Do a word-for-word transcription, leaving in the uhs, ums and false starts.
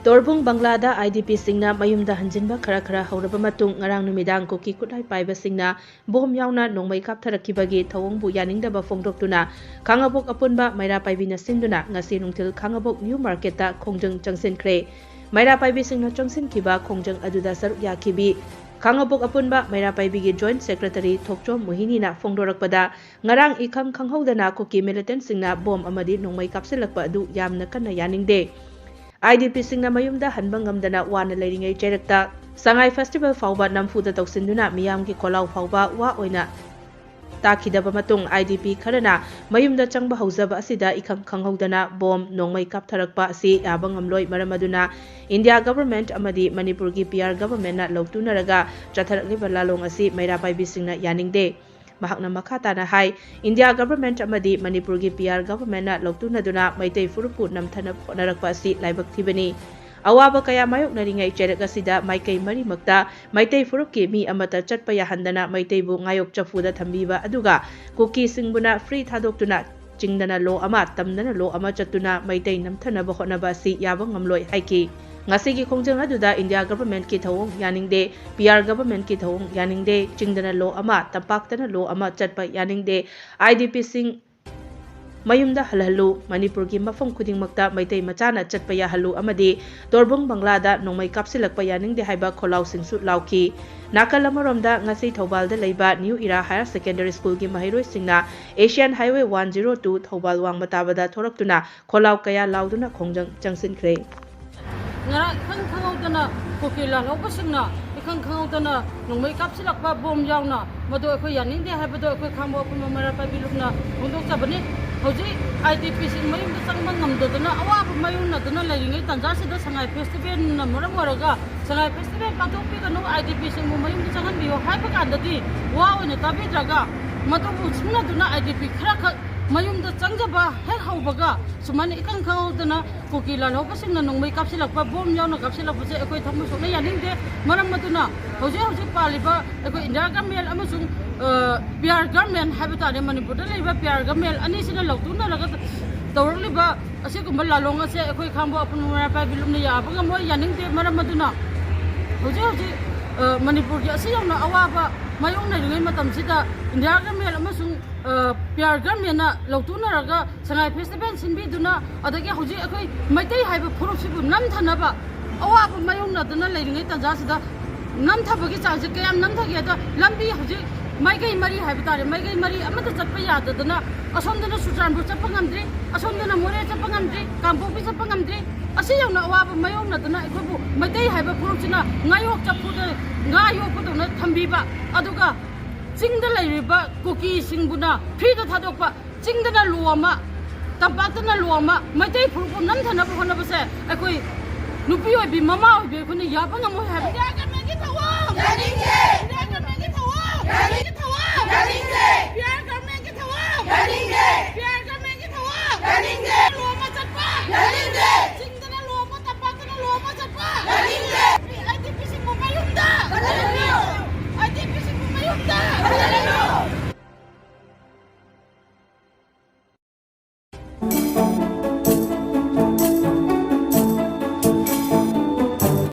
ꯇꯣꯔꯕꯨꯡ ꯕꯪꯒ꯭ꯂꯥꯗ IDPꯁꯤꯡꯅ ꯃꯌꯨꯝꯗ ꯍꯟꯖꯤꯟꯕ ꯈꯔ ꯈꯔ ꯍꯧꯔꯕ ꯃꯇꯨꯡ, ꯉꯔꯥꯡ ꯅꯨꯃꯤꯗꯥꯡ ꯀꯨꯀꯤ ꯈꯨꯠꯂꯥꯏ ꯄꯥꯏꯕꯁꯤꯡꯅ ꯕꯣꯝ ꯌꯥꯎꯅ ꯅꯣꯡꯃꯩ ꯀꯥꯞꯊꯔꯛꯈꯤꯕꯒꯤ ꯊꯧꯑꯣꯡꯕꯨ ꯌꯥꯅꯤꯡꯗꯕ ꯐꯣꯡꯗꯣꯛꯇꯨꯅ ꯈꯥꯉꯕꯣꯛ ꯑꯄꯨꯟꯕ ꯃꯩꯔꯥ ꯄꯥꯏꯕꯤꯅ ꯁꯤꯟꯗꯨꯅ ꯉꯁꯤ ꯅꯨꯡꯊꯤꯜ ꯈꯥꯉꯕꯣꯛ ꯅ꯭ꯌꯨ ꯃꯥꯔꯀꯦꯠꯇ ꯈꯣꯡꯖꯪ ꯆꯪꯁꯤꯟꯈ꯭ꯔꯦ꯫ ꯃꯩꯔꯥ ꯄꯥꯏꯕꯤꯁꯤꯡꯅ ꯆꯪꯁꯤꯟꯈꯤꯕ ꯈꯣꯡꯖꯪ ꯑꯗꯨꯗ ꯁꯔꯨꯛ ꯌꯥꯈꯤꯕꯤ ꯈꯥꯉꯕꯣꯛ ꯑꯄꯨꯟꯕ ꯃꯩꯔꯥ ꯄꯥꯏꯕꯤꯒꯤ ꯖꯣꯏꯟꯠ ꯁꯦꯀ꯭ꯔꯦꯇꯔꯤ ꯊꯣꯛꯆꯣꯝ ꯃꯣꯍꯤꯅꯤꯅ ꯐꯣꯡꯗꯣꯔꯛꯄꯗ, ꯉꯔꯥꯡ ꯏꯈꯪ ꯈꯪꯍꯧꯗꯅ ꯀꯨꯀꯤ ꯃꯤꯂꯤꯇꯦꯟꯠꯁꯤꯡꯅ ꯕꯣꯝ ꯑꯃꯗꯤ ꯅꯣꯡꯃꯩ ꯀꯥꯞꯁꯤꯜꯂꯛꯄ ꯑꯗꯨ ꯌꯥꯝꯅ ꯀꯟꯅ ꯌꯥꯅꯤꯡꯗꯦ꯫ IDPꯁꯤꯡꯅ ꯃꯌꯨꯝꯗ ꯍꯟꯕ ꯉꯝꯗꯅ ꯋꯥꯅ ꯂꯩꯔꯤꯉꯩ ꯆꯩꯔꯛꯇ ꯁꯉꯥꯏ ꯐꯦꯁꯇꯤꯚꯦꯜ ꯐꯥꯎꯕ ꯅꯝꯐꯨꯗ ꯇꯧꯁꯤꯟꯗꯨꯅ ꯃꯤꯌꯥꯝꯒꯤ ꯈꯣꯜꯂꯥꯎ ꯐꯥꯎꯕ ꯋꯥ ꯑꯣꯏꯅ ꯇꯥꯈꯤꯗꯕ ꯃꯇꯨꯡ, IDP ꯈꯔꯅ ꯃꯌꯨꯝꯗ ꯆꯪꯕ ꯍꯧꯖꯕ ꯑꯁꯤꯗ ꯏꯈꯪ ꯈꯪꯍꯧꯗꯅ ꯕꯣꯝ ꯅꯣꯡꯃꯩ ꯀꯥꯞꯊꯔꯛꯄ ꯑꯁꯤ ꯌꯥꯕ ꯉꯝꯂꯣꯏ꯫ ꯃꯔꯝ ꯑꯗꯨꯅ ꯏꯟꯗꯤꯌꯥ ꯒꯚꯔꯟꯃꯦꯟꯠ ꯑꯃꯗꯤ ꯃꯅꯤꯄꯨꯔꯒꯤ PR ꯒꯚꯔꯟꯃꯦꯟꯠꯅ ꯂꯧꯇꯨꯅꯔꯒ ꯆꯠꯊꯔꯛꯂꯤꯕ ꯂꯥꯂꯣꯡ ꯑꯁꯤ ꯃꯩꯔꯥ ꯄꯥꯏꯕꯤꯁꯤꯡꯅ ꯌꯥꯅꯤꯡꯗꯦ꯫ ꯃꯍꯥꯛꯅ ꯃꯈꯥ ꯇꯥꯅ ꯍꯥꯏ, ꯏꯟꯗꯤꯌꯥ ꯒꯚꯔꯟꯃꯦꯟꯠ ꯑꯃꯗꯤ ꯃꯅꯤꯄꯨꯔꯒꯤ PR ꯒꯚꯔꯟꯃꯦꯟꯠꯅ ꯂꯧꯇꯨꯅꯗꯨꯅ ꯃꯩꯇꯩ ꯐꯨꯔꯨꯞꯄꯨ ꯅꯝꯊꯅꯕ ꯍꯣꯠꯅꯔꯛꯄ ꯑꯁꯤ ꯂꯥꯏꯕꯛ ꯊꯤꯕꯅꯤ꯫ ꯑꯋꯥꯕ ꯀꯌꯥ ꯃꯥꯌꯣꯛꯅꯔꯤꯉꯩ ꯆꯩꯔꯛ ꯑꯁꯤꯗ ꯃꯥꯏꯀꯩ ꯃꯔꯤꯃꯛꯇ ꯃꯩꯇꯩ ꯐꯨꯔꯨꯞꯀꯤ ꯃꯤ ꯑꯃꯠꯇ ꯆꯠꯄ ꯌꯥꯍꯟꯗꯅ ꯃꯩꯇꯩꯕꯨ ꯉꯥꯌꯣꯛ ꯆꯐꯨꯗ ꯊꯝꯕꯤꯕ ꯑꯗꯨꯒ ꯀꯨꯀꯤꯁꯤꯡꯕꯨꯅ free ꯊꯥꯗꯣꯛꯇꯨꯅ ꯆꯤꯡꯗꯅ ꯂꯣ ꯑꯃ, ꯇꯝꯗꯅ ꯂꯣ ꯑꯃ ꯆꯠꯇꯨꯅ ꯃꯩꯇꯩ ꯅꯝꯊꯅꯕ ꯍꯣꯠꯅꯕ ꯑꯁꯤ ꯌꯥꯕ ꯉꯝꯂꯣꯏ ꯍꯥꯏꯈꯤ꯫ ꯉꯁꯤꯒꯤ ꯈꯣꯡꯖꯪ ꯑꯗꯨꯗ ꯏꯟꯗꯤꯌꯥ ꯒꯚꯔꯟꯃꯦꯟꯠꯀꯤ ꯊꯧꯑꯣꯡ ꯌꯥꯅꯤꯡꯗꯦ, PR ꯒꯚꯔꯟꯃꯦꯟꯠꯀꯤ ꯊꯧꯑꯣꯡ ꯌꯥꯅꯤꯡꯗꯦ, ꯆꯤꯡꯗꯅ ꯂꯣ ꯑꯃ, ꯇꯝꯄꯥꯛꯇꯅ ꯂꯣ ꯑꯃ ꯆꯠꯄ ꯌꯥꯅꯤꯡꯗꯦ, IDPꯁꯤꯡ ꯃꯌꯨꯝꯗ ꯍꯜꯍꯜꯂꯨ, ꯃꯅꯤꯄꯨꯔꯒꯤ ꯃꯐꯝ ꯈꯨꯗꯤꯡꯃꯛꯇ ꯃꯩꯇꯩ ꯃꯆꯥꯅ ꯆꯠꯄ ꯌꯥꯍꯜꯂꯨ ꯑꯃꯗꯤ ꯇꯣꯔꯕꯨꯡ ꯕꯪꯒ꯭ꯂꯥꯗ ꯅꯣꯡꯃꯩ ꯀꯥꯞꯁꯤꯜꯂꯛꯄ ꯌꯥꯅꯤꯡꯗꯦ ꯍꯥꯏꯕ ꯈꯣꯜꯂꯥꯎꯁꯤꯡꯁꯨ ꯂꯥꯎꯈꯤ꯫ ꯅꯥꯀꯜ ꯑꯃꯔꯣꯝꯗ, ꯉꯁꯤ ꯊꯧꯕꯥꯜꯗ ꯂꯩꯕ New Era Higher Secondary Schoolꯒꯤ ꯃꯍꯩꯔꯣꯏꯁꯤꯡꯅ Asian Highway one zero two Thoubal ꯋꯥꯡꯃ ꯇꯥꯕꯗ ꯊꯣꯔꯛꯇꯨꯅ ꯈꯣꯜꯂꯥꯎ ꯀꯌꯥ ꯂꯥꯎꯗꯨꯅ ꯈꯣꯡꯖꯪ ꯆꯪꯁꯤꯟꯈ꯭ꯔꯦ꯫ ꯉꯔꯥꯡ ꯏꯈꯪ ꯈꯪꯍꯧꯗꯅ ꯀꯨꯀꯤ ꯂꯥꯜꯍꯧꯕꯁꯤꯡꯅ ꯏꯈꯪ ꯈꯪꯍꯧꯗꯅ ꯅꯣꯡꯃꯩ ꯀꯥꯞꯁꯤꯜꯂꯛꯄ ꯕꯣꯝ ꯌꯥꯎꯅ, ꯃꯗꯨ ꯑꯩꯈꯣꯏ ꯌꯥꯅꯤꯡꯗꯦ ꯍꯥꯏꯕꯗꯨ ꯑꯩꯈꯣꯏ ꯈꯥꯡꯕꯣꯛ ꯑꯄꯨꯟꯕ ꯃꯩꯔꯥ ꯄꯥꯏꯕꯤ ꯂꯨꯞꯅ ꯐꯣꯡꯗꯣꯛꯆꯕꯅꯤ꯫ ꯍꯧꯖꯤꯛ IDPꯁꯤꯡ ꯃꯌꯨꯝꯗ ꯆꯪꯕ ꯉꯝꯗꯗꯨꯅ ꯑꯋꯥꯕ ꯃꯥꯌꯣꯛꯅꯗꯨꯅ ꯂꯩꯔꯤꯉꯩ ꯇꯥꯟꯖꯥꯁꯤꯗ ꯁꯉꯥꯏ ꯐꯦꯁꯇꯤꯚꯦꯜꯅ ꯃꯔꯝ ꯑꯣꯏꯔꯒ ꯁꯉꯥꯏ ꯐꯦꯁꯇꯤꯚꯦꯜ ꯄꯥꯡꯊꯣꯛꯄꯤꯒꯅꯨ, IDPꯁꯤꯡꯕꯨ ꯃꯌꯨꯝꯗ ꯆꯪꯍꯟꯕꯤꯌꯨ ꯍꯥꯏꯕ ꯀꯥꯟꯗꯗꯤ ꯋꯥ ꯑꯣꯏꯅ ꯇꯥꯕꯤꯗ꯭ꯔꯒ ꯃꯗꯨꯕꯨ ꯁꯤꯡꯅꯗꯨꯅ IDP ꯈꯔꯈꯛ ꯃꯌꯨꯝꯗ ꯆꯪꯖꯕ ꯍꯦꯛ ꯍꯧꯕꯒ ꯁꯨꯃꯥꯏꯅ ꯏꯈꯪ ꯈꯪꯍꯧꯗꯅ ꯀꯨꯀꯤ ꯂꯥꯜꯍꯧꯕꯁꯤꯡꯅ ꯅꯣꯡꯃꯩ ꯀꯥꯞꯁꯤꯜꯂꯛꯄ, ꯕꯣꯝ ꯌꯥꯎꯅ ꯀꯥꯞꯁꯤꯜꯂꯛꯄꯁꯦ ꯑꯩꯈꯣꯏ ꯊꯃꯣꯏ ꯁꯣꯛꯅ ꯌꯥꯅꯤꯡꯗꯦ꯫ ꯃꯔꯝ ꯑꯗꯨꯅ ꯍꯧꯖꯤꯛ ꯍꯧꯖꯤꯛ ꯄꯥꯜꯂꯤꯕ ꯑꯩꯈꯣꯏ ꯏꯟꯗꯤꯌꯥ ꯒꯚꯔꯟꯃꯦꯟꯠ ꯑꯃꯁꯨꯡ, ꯑ, PR ꯒꯚꯔꯟꯃꯦꯟꯠ ꯍꯥꯏꯕ ꯇꯥꯔꯦ, ꯃꯅꯤꯄꯨꯔꯗ ꯂꯩꯔꯤꯕ PR ꯒꯚꯔꯟꯃꯦꯟꯠ ꯑꯅꯤꯁꯤꯅ ꯂꯧꯇꯨꯅꯔꯒ ꯇꯧꯔꯛꯂꯤꯕ ꯑꯁꯤꯒꯨꯝꯕ ꯂꯥꯂꯣꯡ ꯑꯁꯦ ꯑꯩꯈꯣꯏ ꯈꯥꯡꯕꯣꯛ ꯑꯐꯨꯟ ꯃꯔꯥ ꯄꯥꯏꯕꯤ ꯂꯨꯞꯅ ꯌꯥꯕ ꯉꯝꯃꯣꯏ, ꯌꯥꯅꯤꯡꯗꯦ꯫ ꯃꯔꯝ ꯑꯗꯨꯅ ꯍꯧꯖꯤꯛ ꯍꯧꯖꯤꯛ, ꯑ, ꯃꯅꯤꯄꯨꯔꯒꯤ ꯑꯁꯤ ꯌꯧꯅ ꯑꯋꯥꯕ ꯃꯥꯌꯣꯛꯅꯔꯤꯉꯩ ꯃꯇꯝꯁꯤꯗ ꯏꯟꯗꯤꯌꯥ ꯒꯔꯃꯦꯟ ꯑꯃꯁꯨꯡ, ꯑ, ꯄꯤ ꯑꯥꯔ ꯒꯔꯃꯦꯟꯅ ꯂꯧꯊꯣꯛꯅꯔꯒ ꯁꯉꯥꯏ ꯐꯦꯁꯇꯤꯚꯦꯜ ꯁꯤꯟꯕꯤꯗꯨꯅ, ꯑꯗꯒꯤ ꯍꯧꯖꯤꯛ ꯑꯩꯈꯣꯏ ꯃꯩꯇꯩ ꯍꯥꯏꯕ ꯐꯨꯔꯨꯞꯁꯤꯕꯨ ꯅꯝꯊꯅꯕ ꯑꯋꯥꯕ ꯃꯥꯌꯣꯛꯅꯗꯨꯅ ꯂꯩꯔꯤꯉꯩ ꯇꯥꯟꯖꯥꯁꯤꯗ ꯅꯝꯊꯕꯒꯤ ꯆꯥꯡꯁꯦ ꯀꯌꯥꯝ ꯅꯝꯊꯒꯦ ꯍꯥꯏꯗ, ꯂꯝꯕꯤ ꯍꯧꯖꯤꯛ ꯃꯥꯏꯀꯩ ꯃꯔꯤ ꯍꯥꯏꯕ ꯇꯥꯔꯦ, ꯃꯥꯏꯀꯩ ꯃꯔꯤ ꯑꯃꯠꯇ ꯆꯠꯄ ꯌꯥꯗꯗꯅ, ꯑꯁꯣꯝꯗꯅ ꯆꯨꯔꯆꯥꯟꯄꯨꯔ ꯆꯠꯄ ꯉꯝꯗ꯭ꯔꯤ, ꯑꯁꯣꯝꯗꯅ ꯃꯣꯔꯦ ꯆꯠꯄ ꯉꯝꯗ꯭ꯔꯤ, ꯀꯥꯡꯄꯣꯛꯄꯤ ꯆꯠꯄ ꯉꯝꯗ꯭ꯔꯤ꯫ ꯑꯁꯤ ꯌꯧꯅ ꯑꯋꯥꯕ ꯃꯥꯌꯣꯛꯅꯗꯨꯅ ꯑꯩꯈꯣꯏꯕꯨ ꯃꯩꯇꯩ ꯍꯥꯏꯕ ꯐꯨꯔꯨꯞꯁꯤꯅ ꯉꯥ ꯌꯣꯛ ꯆꯐꯨꯗ ꯉꯥ ꯌꯣꯛꯄꯗꯧꯅ ꯊꯝꯕꯤꯕ, ꯑꯗꯨꯒ ꯆꯤꯡꯗ ꯂꯩꯔꯤꯕ ꯀꯨꯀꯤꯁꯤꯡꯕꯨꯅ ꯐ꯭ꯔꯤꯗ ꯊꯥꯗꯣꯛꯄ, ꯆꯤꯡꯗꯅ ꯂꯣ ꯑꯃ, ꯇꯝꯄꯥꯛꯇꯅ ꯂꯣ ꯑꯃ, ꯃꯩꯇꯩ ꯐꯨꯔꯨꯞꯄꯨ ꯅꯝꯊꯅꯕ ꯍꯣꯠꯅꯕꯁꯦ ꯑꯩꯈꯣꯏ ꯅꯨꯄꯤ ꯑꯣꯏꯕꯤ, ꯃꯃꯥ ꯑꯣꯏꯕꯤ ꯑꯩꯈꯣꯏꯅ ꯌꯥꯕ ꯉꯝꯃꯣꯏ ꯍꯥꯏꯕꯅꯤ꯫ ꯏꯟꯗꯤꯌꯥ ꯒꯔꯃꯦꯟꯒꯤ ꯊꯧꯑꯣꯡ! ꯌꯥꯅꯤꯡꯗꯦ!